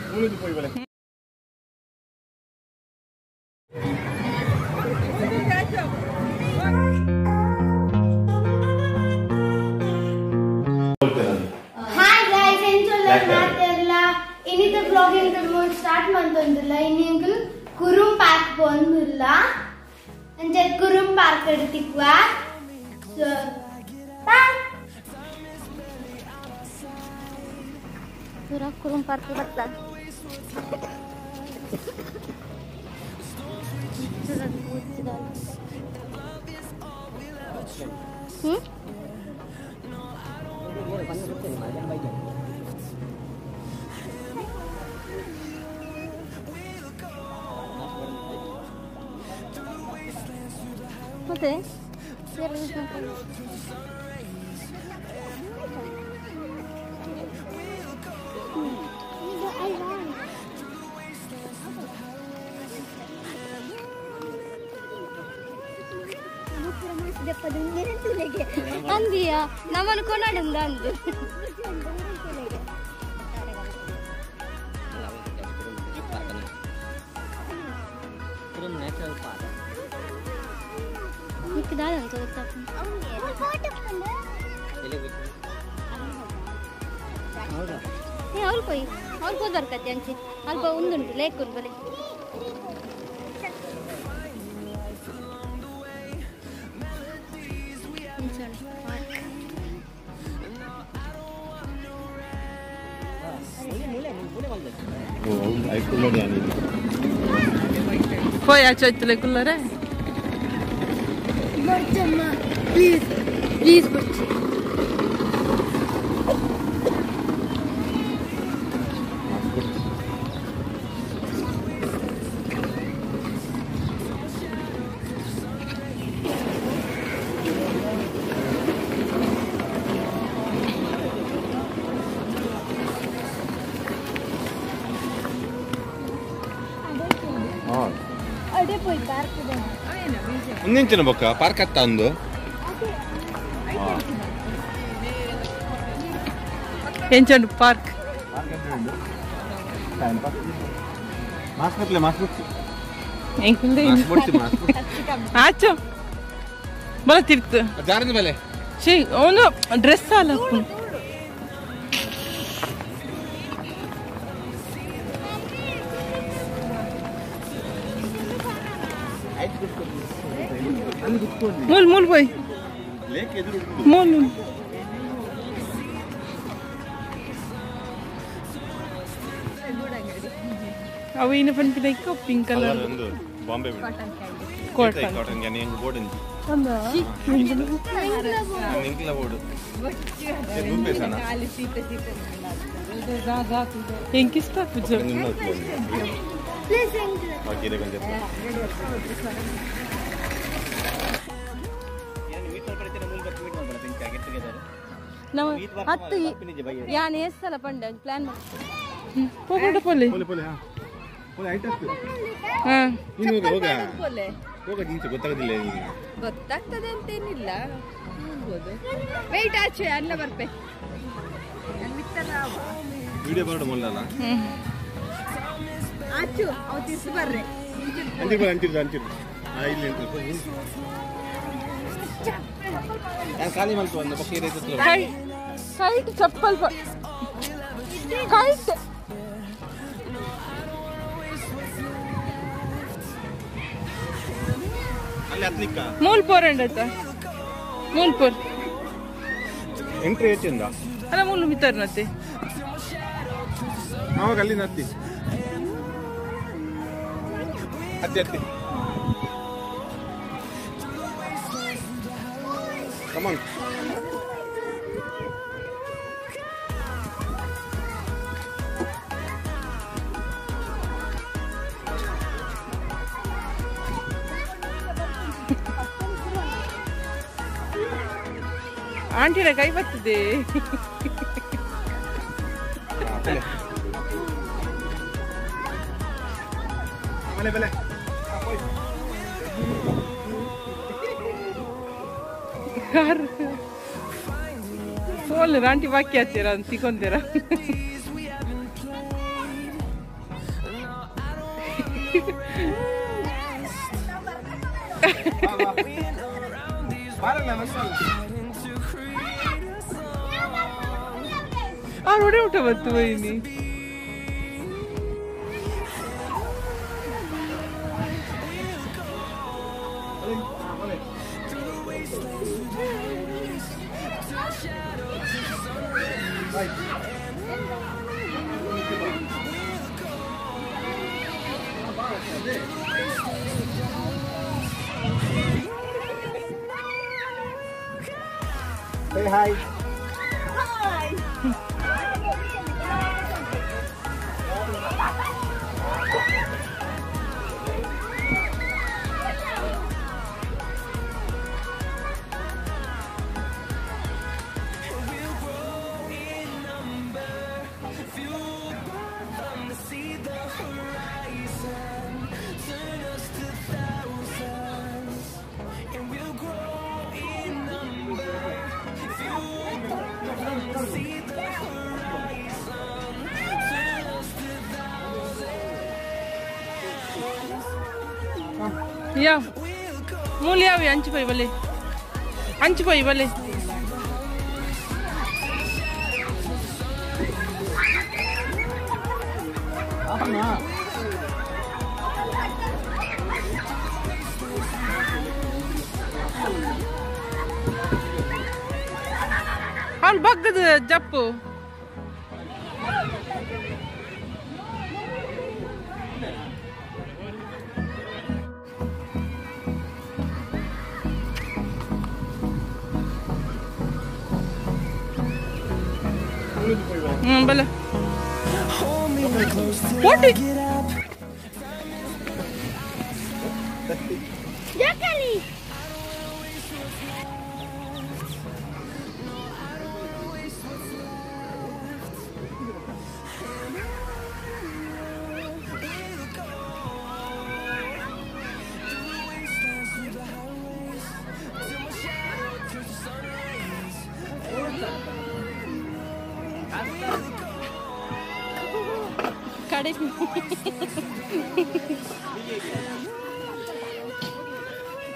Hi guys, enjoy ಮಾತೆಲ್ಲ ಇನ್ನಿತ vlog ಎಂಕಲ್ start ಮಂತೊಂದುಲ್ಲ ಇನ್ನು ಎಂಕಲ್ ಕುರುಂ park ಪೋಂದುಲ್ಲ ಅಂಚ ಕುರುಂ ಪಾರ್ಕ್ ತಿಕ್ವ. So bye. ಪೂರ ಕುರುಂ ಪಾರ್ಕ್ ಬರ್ತಾ ಮತ್ತೆ ಅಂದಿಯ ನಮ್ಮನ್ನು ಕೊನಾಡುಂದ ಅಂದು ಅವ್ರು ಪೋಯಿ ಅವ್ರು ಹೋದ್ ಬರ್ತದೆ ಅಂಚಿ ಅಲ್ಪ ಒಂದುಂಟು ಲೇಕ್ ಉಂಟು ಬಲೆ. ಪೋಯ್ ಆಚೆ ಆಯ್ತಲ್ಲ ಕುಲ್ಲರೆ ಪ್ಲೀಸ್ ಪ್ಲೀಸ್ ಬಚ್ಚಿ. ಮುಂದಿಂಚಿನ ಬೊಕ್ಕ ಪಾರ್ಕ್ ಅತ್ತ ಒಂದು ಎಂಚಂಡು ಪಾರ್ಕ್ ಆಚು ಬಲ ತಿರ್ತು ಬೆಲೆ ಅವನು ಡ್ರೆಸ್ ಅಲ್ಲ. ಮೂಲ್ ಮೂಲ್ ಪೋಯ್ ಮೂಲ್ ಅವು ಏನು ಪನ್ಪಿನ pink colour Bombay cotton cotton ಗ್ಯಾನಿ ಎಂಗ್ ಬೋರ್ಡ್ ಇಂಜಿ ಎಂಕ್ಲ ಬೋರ್ಡ್ ರೂಪೇಸನ ಎಂಕಿಸ್ತ ಪೂಜೆ ಪ್ಲೀಸ್ ನಾವು ಹತ್ತು ಯಾನ್ ಏಸಲ ಪಂಡ ಪ್ಲಾನ್ ಪೋಪಡ ಪೋಲೆ ಪೋಲೆ ಪೋಲೆ ಹಾ ಪೋಲೆ ಐಟ್ ಅತ್ತು ಹಾ ನೀನು ಹೋಗ ಹೋಗ ಹೋಗ ನಿಂತು ಗೊತ್ತಾಗೋದಿಲ್ಲ ನೀನು ಗೊತ್ತಾಗ್ತದೆ ಅಂತ ಏನಿಲ್ಲ ಹೋಗ್ಬೋದು. ವೆಯ್ಟ್ ಆಚೆ ಅಲ್ಲ ಬರ್ಪೆ ವಿಡಿಯೋ ಬಾರ್ಡ್ ಮೊಲ್ಲಲ್ಲ ಆಚು ಅವು ತಿರ್ಸು ಬರ್ರೆ ಅಂಚಿರು ಅಂಚಿರು ಅಂಚಿರು ಆ ಇಲ್ಲಿ ಅಂಚಿರು ನಾನು ಖಾಲಿ ಮಾಡ್ತು ಒಂದು ಪಕ್ಕ ಏರೈತೆ ಕೈಟ್ ಚಪ್ಪಲ್ ಕೈಟ್ ಅಲ್ಲಿ ಹತ್ಲಿಕ್ಕ ಮೂಲ್ಪೋರ್ ಅಂಡತ್ತ ಮೂಲ್ಪೋರ್ ಎಂಟ್ರಿ ಹೆಚ್ಚಿಂದ ಅಲ್ಲ ಮೂಲು ಮಿತ್ತರ್ನತ್ತೆ ಅವಾಗ ಅಲ್ಲಿಂದ ಹತ್ತಿ ಹತ್ತಿ ಹತ್ತಿ ಕಮಾನ್. ಆಂಟಿನ ಕೈ ಬರ್ತದೆ. ಬಲೆ ಬಲೆ ಕಾರ್ ಸೋಲ್ ಆಂಟಿ ಬಾಕಿ ಹತ್ತೀರ ಅಂತ ತಿಕ್ಕೊಂತೀರ. ಆ ರೋಡೆ ಊಟ ಬತ್ತು ಬೈನಿ. Say hi. Hi. Yeah ಮೂಲಿ ಯಾವಿ ಅಂಚು ಪೋಯಿ ಬಲೆ, ಅಂಚು ಪೋಯಿ ಬಲೆ. ಅಲ್ಲಿ ಬಗ್ಗದ ಜಪ್ಪು. ಬಲ ಕಡೆ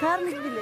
ಕಾರ್ನಿಕ್ಕಿಲ್ಲ.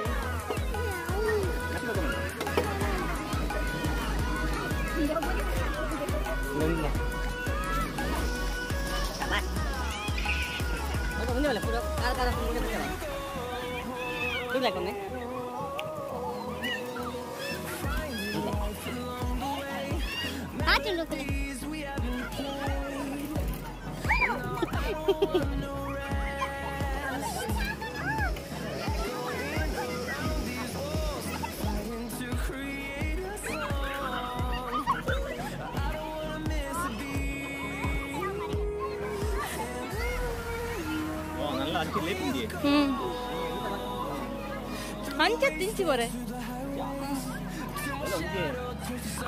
ಅಂಚೆ ತಿಂಚಿ ಬರೆ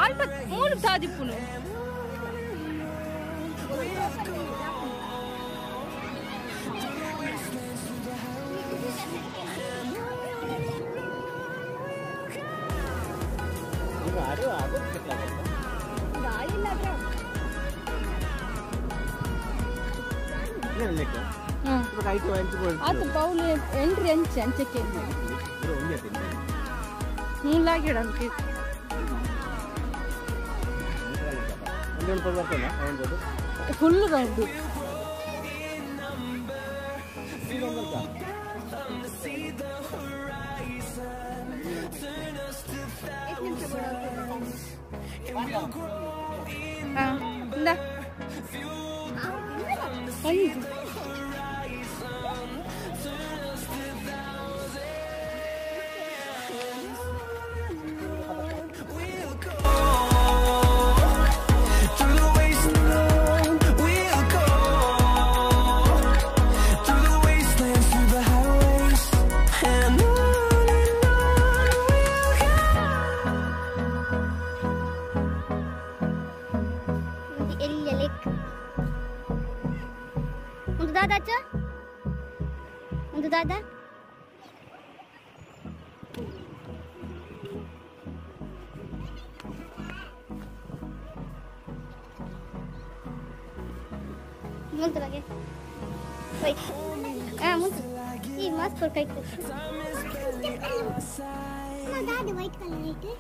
ಅಲ್ಪ ಮೂಲು ತಾದಿಪ್ಪುನು. ಆತ ಬೌಲ್ ಎಂಟ್ರಿ ಅಂಚೆ ಅಂಚಕ್ಕೆ ಮೂಲಾಗಿಡ ಫುಲ್ ರೌಂಡ್. ದಾದಾ ಮುಂದೆ. ಆ ಮುಂದೆ ಈ ಮಾಸ್ಕ್ ಕೈ ದಾದ ವೈಟ್ ಕಲರ್ ಐತೆ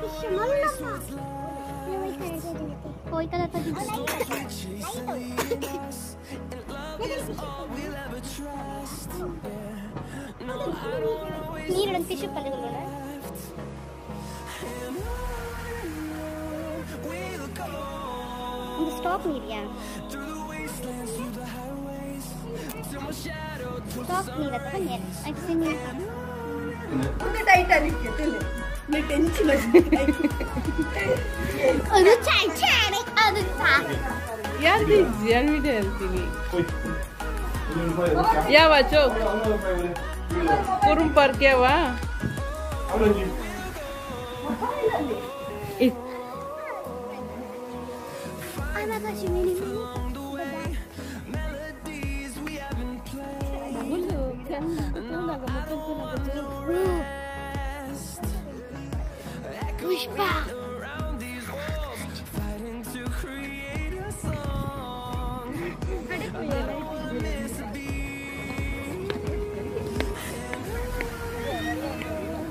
ಫಿಶ್ ಮಲ್ಲಪ್ಪ ವೈಟ್ ಕಲರ್ ಐತೆ ವೈಟ್ ಕಲರ್ ನೀರೊಂದು ಫಿಶ್ ಪಲ್ಲೆಗಳು ಒಂದು ಸ್ಟಾಪ್ ನೀರಿಯಾ ಸ್ಟಾಪ್ ನೀರು ಅಥವಾ ನೀರು ಆಕ್ಚುಲಿ ಒಂದು ಟೈಟಾನಿಕ್ ತುಲೆ ನೀ ಟೆನ್ಷನ್ ಅದು ಟೈಟಾನಿಕ್ ಅದು ಯಾರು ಯಾರು ವಿಡಿಯೋ ಹೇಳ್ತೀನಿ ಯಾವ ಚೌಕ್ ಕುರುಂ ಪಾರ್ಕ್ ಯಾವ ಪುಷ್ಪ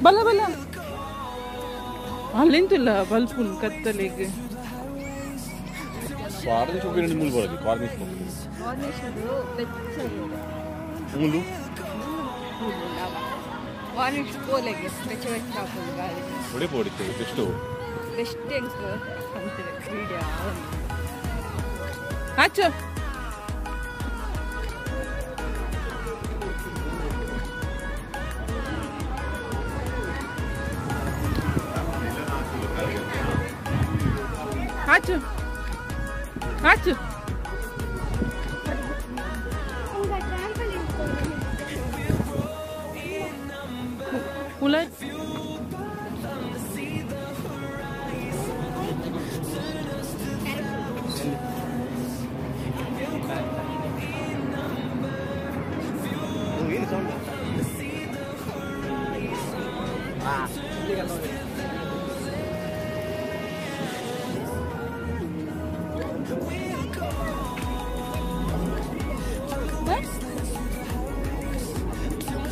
ಬಲ ಬಲ ಅಲ್ಲಿಂತಿಲ್ಲ ಬಲ್ಪುನ್ ಕತ್ತಲಿಗೆ ವಾರದೇಶ ಹೋಗಿ ಮೂಲು ಬರೋದು ವಾರದೇಶ ಮೂಲು ವಾರ್ನಿಷ್ ಪೋಲೆಗೆ ಬೆಚ್ಚ ಬೆಚ್ಚ ಹಾಕೋದು ಗಾಳಿ ಒಡೆ ಪೋಡಿತ್ತು ಎಷ್ಟು ಬೆಸ್ಟ್ ಎಂಕ್ ಅಂತಾರೆ ವಿಡಿಯೋ ಆಚು ಆಚು ಆಚು ಹುಳ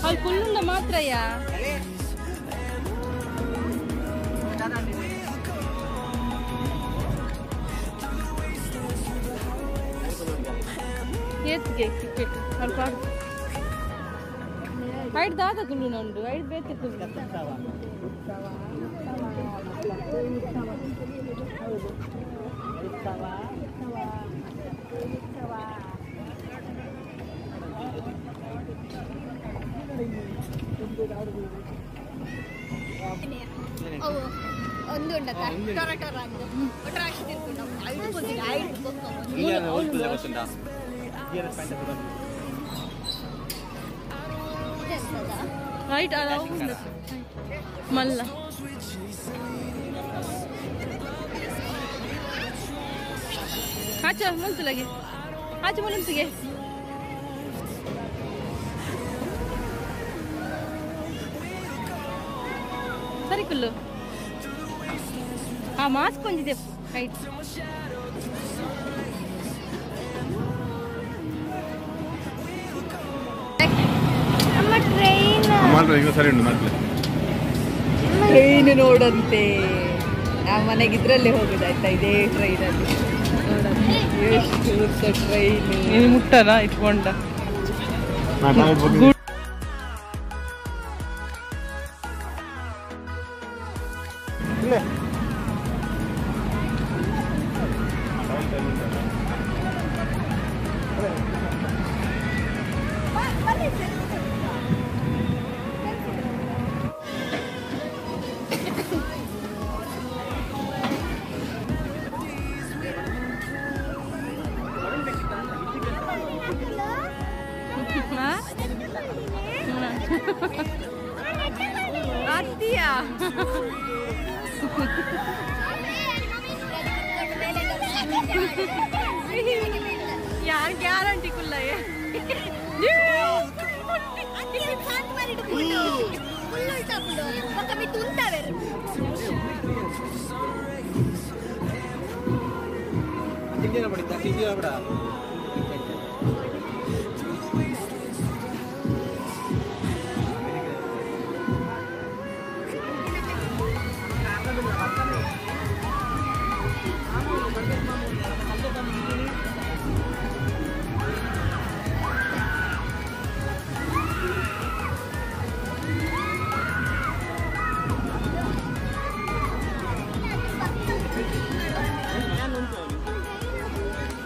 ಅಲ್ಲಿ ಕುಲ್ಲುಂಡ ಮಾತ್ರಯ್ಯ ಏತ್ಗೆ ಟಿಕೆಟ್ ಸ್ವಲ್ಪ ಐದು ದಾದ ಕುಳ್ಳುನ ಉಂಡು ಐದು ಬೇತೆ ಕುಳ್ಳು ಒಂದು ಉಂಡತ್ತ ಟೊರ ಟೊರ ಅಂದು ಒಟ್ರಾಶಿ ತಿರ್ಕೊಂಡು ಐದು ಕೊಂದಿನ ಐದು ರೈಟ್ ಅಲ್ಲ ಮಲ್ಲ ಆಚೆ ಮುಲ್ತಲಗೆ ಆಚೆ ಮುಲಂತಿಗೆ ಸರಿ ಕುಲ್ಲು ಆ ಮಾಸ್ಕ್ ಒಂದಿದೆ ರೈಟ್ ನಮ್ಮ ಟ್ರೈನ್ ಮಾತ್ರ ಈಗ ಸರಿ ಉಂಟು ಮಾತ್ರ ಟ್ರೈನ್ ನೋಡಂತೆ ನಾವು ಮನೆಗೆ ಇದ್ರಲ್ಲೇ ಹೋಗುದಾಯ್ತಾ ಇದೇ ಟ್ರೈನಲ್ಲಿ ನೋಡಂತೆ ಎಷ್ಟು ಉದ್ದ ಟ್ರೈನ್ ನೀನು ಮುಟ್ಟನ ಇಟ್ಕೊಂಡ ಅತ್ತಿಯಾ ಯಾರು ಗ್ಯಾರಂಟಿ ಕುಲ್ಲಯ್ಯ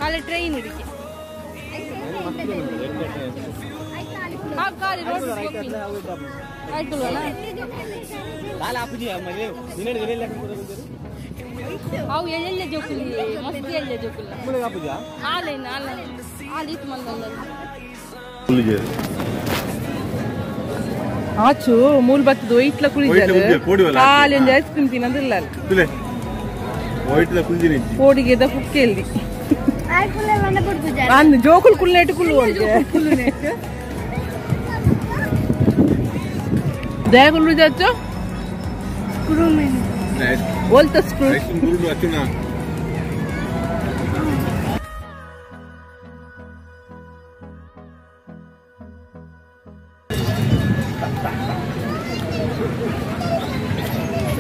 ಕಾಲೆ ಟ್ರೈನ್ ಹಿಡಿಕೆ ಆ ಕಾಲಿ ರೋಡ್ ಅವು ಎಲ್ಲೆಲ್ಲ ಜೋಕುಲಿ ಮಸ್ತಿ ಎಲ್ಲ ಜೋಕುಲ್ಲ ಆಲೇನ ಆಲ ಆಲಿತ್ತು ಮಂದಲ್ಲ ಆಚು ಮೂಲ್ ಬತ್ತದ ಒಯ್ಟ್ಲ ಕುಳಿಜಾರು ಕಾಲಿ ಒಂದು ಐಸ್ ಕ್ರೀಮ್ ತಿನ್ನೋದಿಲ್ಲ ಕೋಡಿಗೆದ ಕುಕ್ಕೆಲ್ದಿ ಅಂದು ಜೋಕುಲ್ ಕುಲ್ನೇಟು ಕುಲ್ಲು ದಯಗುಲ್ಲು ಜಾಚು ಓಲ್ತ ಸ್ಕ್ರೂ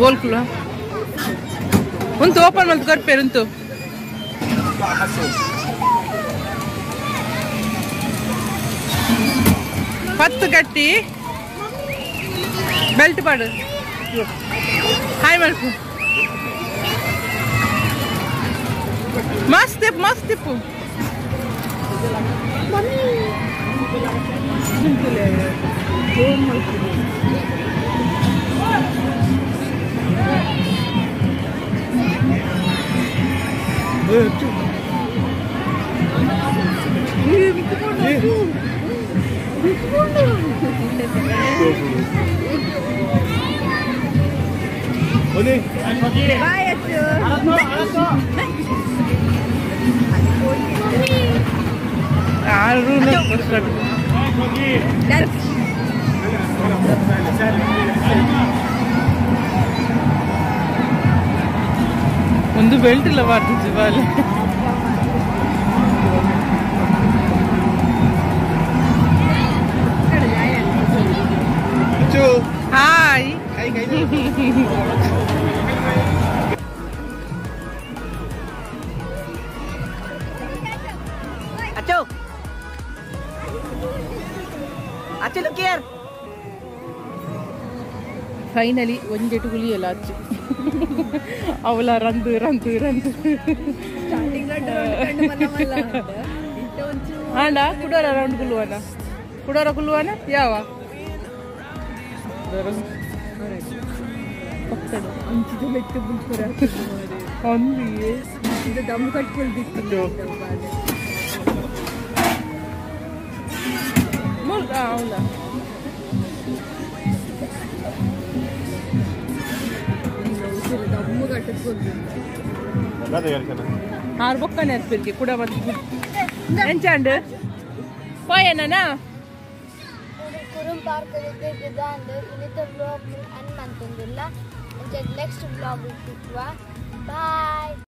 ಓಲ್ಕುಲ ಉಂಟು ಓಪನ್ ಮಲ್ತು ಕೊರ್ಪೇರು ಉಂಟು ಪತ್ತು ಗಟ್ಟಿ ಬೆಲ್ಟ್ ಪಾಡು ಹಾಯ್ ಮಲ್ಪು ಮಸ್ತ್ ಮಸ್ತ್ ತಿಪ್ಪು ಬಾಯ್ ಅಚ್ಚು. ಒಂದು ಬೆಲ್ಟ್ ಇಲ್ಲ ಬಾರ್ದು ಬಾಲೆ. Hi Acho! Acho, look here! Finally ಒಂಜೆಟು ಗುಳಿಯಲ್ಲ ಅಚ್ಚು ಅವಳ ರಂದು ರಂದು ರಂದು ಆಂಡ ಕುಡೋರ ರೌಂಡ್ ಗುಲ್ಲುವನ ಕುಡೋರ ಗುಲ್ಲುವನ ಯಾವ ದಮ್ ಕಟ್ಕೊಳ್ದಿತ್ತು. ಹೌದಾ? ಆರು ಬೊಕ್ಕನೆ ಹತ್ಬಿರ್ಗೆ ಕೂಡ ಬಂದು ಎಂಚಾಂಡ್ ಪೋಯನಾ ಕುರುಂ ಪಾರ್ಕ್ ಇನ್ನಿತ ಬ್ಲಾಗ್ ಅನ್ ಮಂತೊಂದುಲ್ಲ ನೆಕ್ಸ್ಟ್ ಬ್ಲಾಗ್ ಬಾಯ್.